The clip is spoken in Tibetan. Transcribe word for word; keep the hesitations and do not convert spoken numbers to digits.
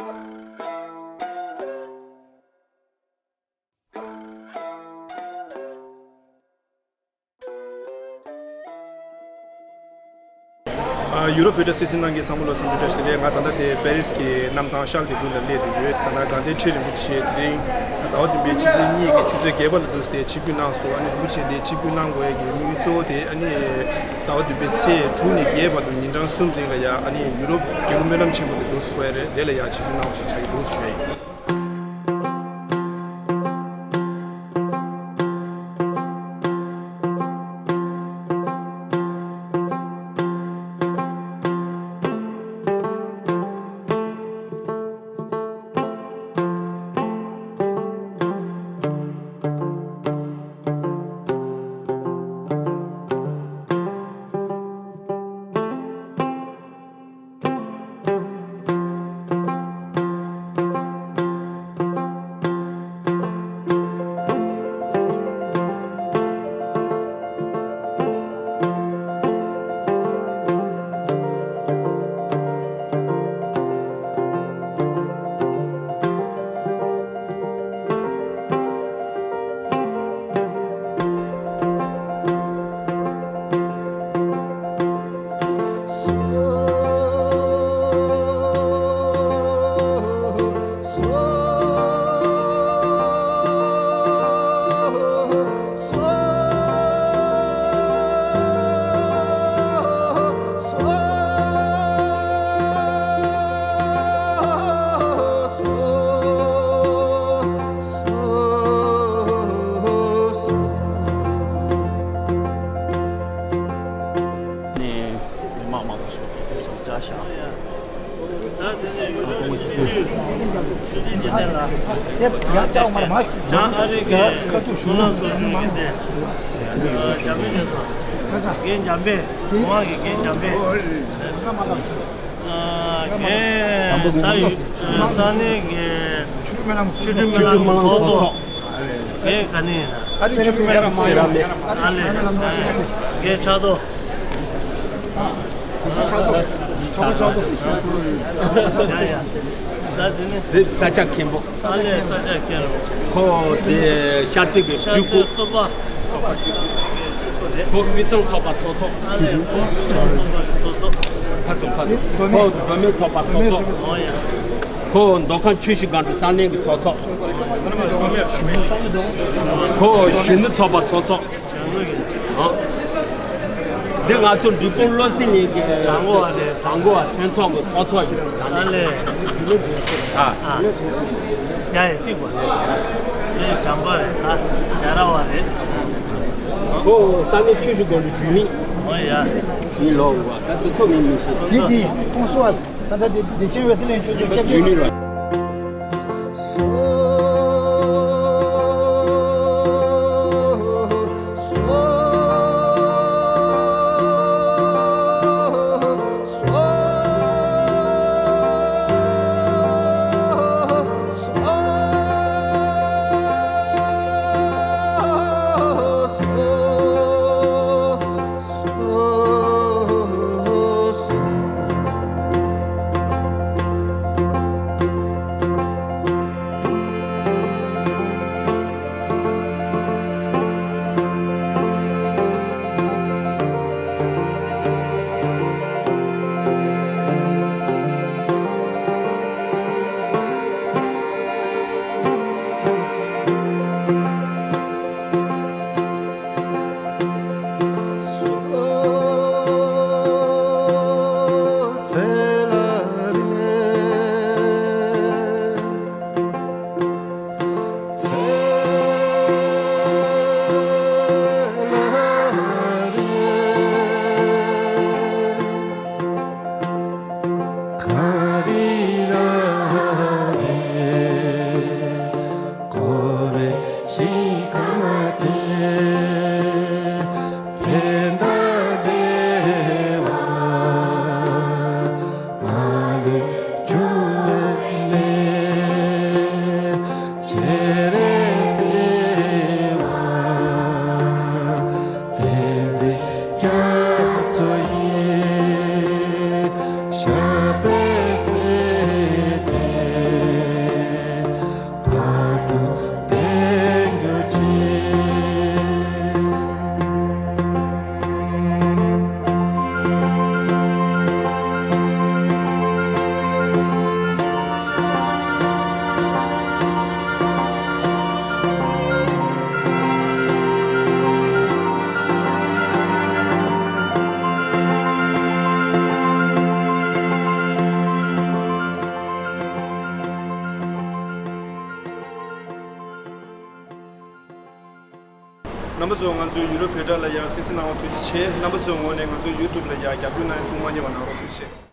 ཨ། ཡུ་རོབ་བོད་ཕྲུག་སི་སི་ནང་གི་ཚང་མ་ལོ་འཚམས་འདྲི་བཀྲ་ཤིས་བདེ་ལེགས། ང་ད་ལྟ་དེ་པེ་རིས་ཀྱི་གནམ་ཐང་ཤར་ལ་དེ་ཀུན་ལ་སླེབས་བསྡད་ཡོད། ད་ལྟ་དགའ་ལྡན་ཁྲི་རིན་པོ་ཆེ་དེ་རིང་ཟླ་བ་བདུན་པའི་ཕྱི་ཚེས་གཉིས་ཀྱི་ཆུ་ཚོད་བརྒྱད་པ་ལ་འདུག་སེ་དེ་ཆིབས་བསྒྱུར་གནང་སོང་། ཨ་ནི་རིན་པོ་ཆེ་དེ་ཆིབས་བསྒྱུར་གནང་དགོས་ཡ་གི་དམིགས་ཡུལ་གཙོ་བོ་དེ་ཨ་ནི་ཟླ་བ་བདུན་པའི་ཚེས་དྲུག་ནས་བརྒྱད་བར་དུ་ཉིན་གྲངས་གསུམ་རིང་ལ་ཡ་ཨ་ནི་ཡུ་རོབ་རྒྱལ་ལོ་སྨོན་ལམ་ཆེན་མོ་དེ་འདུག་སེ་ཡ་རེད། དེ་ལ་ཡ་ཆིབས་བསྒྱུར་གནང་བ་ཞིག་ཆགས་ཀྱི་འདུག་ཞུ་ཡ་ཡིན། ནས་མི་མང་མང་པོ་ཞིག་བཅར་ཤག་ད་དེ་ནས་ཡུ་རོབ་ཀྱི་སྤྱི་འཐུས་ཆོས་སྡེ་སྤྱི་བདེ་ལ་ཡ་ཡ་ལྕགས་མར་མ་ཞུ། བྱང་ཨ་རི་གི་ཨ་ཁ་ཐུག་ཞུ་ན་ཚོགས་ཆུང་གི་དེ་རྒྱ་མི་དེ་ཚོ་རྒན་འཇམ་པས་གོང་གི་རྒན་འཇམ་པས་རྒན་ད་ཡུ་ས་གནས་ཀྱི་ཆུ་ཁྲི་སྨོན་ལམ་ཚོགས་གཙོ། རྒན་ག་ནས་ཡིན་ན། ཨ་རི་ཆུ་ཁྲི་སྨོན་ལམ་ཚོགས་གཙོ། ཨ་ལས། རྒན་ཕྱག་རྡོར། ཕྱག་རྡོར། ཕྱག་རྡོར། ཡ་ཡ། ད་དེ་ནི། དེ་ས་སྐྱ་མཁན་པོ། ཨ་ལས་ས་སྐྱ་མཁན་པོ། ཁོ་དེ་ཤར་རྩེ་གི་ཤར་རྩེ་སྤྲུལ་སྐུ། སོ་པ། ཁོ་དབུས་གཙང་ཚོགས་པ་ཚོགས་གཙོ། ཨ་ལས་ཁོ་ཚོགས་པ་ཚོགས་གཙོ། ཕ་སོང་ཕ་སོང་། ཁོ་མདོ་སྨད་ཚོགས་པ་ཚོགས་གཙོ། ཨོ་ཡ། ཁོ་མདོ་ཁམས་ཆུ་བཞི་སྒང་དྲུག་ས་གནས་ཀྱི་ཚོགས་གཙོ། ཁོ་གཞོན་ནུ་ཚོགས་པ་ཚོགས་གཙོ། ཨ། འདི་ང་ཚོ་འབྲས་སྤུངས་བློ་གསལ་གླིང་གི་དྲང་པོ་བ་རེད། དྲང་པོ་བ་ཐོན་ཚོགས་ཀྱི་ཚོགས་གཙོ་ཡིན་ས་ཨ་ནས། ལས། ཨ། ཨ། ཡ་ཡ་ཏིག་པ་རེད། དེ་དྲང་པོ་རེད། ད་རྒྱ་ར་བ་རེད། ཁོ་ས་གནས་ཆུ་བཞི་སྒང་དྲུག་བརྒྱུད་ནི། ཨོ་ཡ། ཡིན་ལོ་བ་ད་དུ་ཚོགས་མི་མི་ཤེས། འདི་འདི་ཁོང་སུ་བ། ད་ལྟ་དེ་བདེ་ཆེན་འོད་ཟེར་ལེན་ཆོས་ཚོ་སྐྱབས་བཅོལ་ནི་རེད། པ་ཚོ་ང་ཚོའི་ཡུ་རོབ་བོད་དྲ་ལ་ཡང་གསན་གཟིགས་གནང་བར་ཐུགས་རྗེ་ཆེ། རྣམ་པ་ཚོའི་ངོས་ནས་ང་ཚོའི་ཡུ་ཊུབ་ལ་ཡང་རྒྱབ་སྐྱོར་གནང་ཡ་ཐུགས་མ་མཉེས་པ་གནང་རོགས། ཐུགས་རྗེ་ཆེ།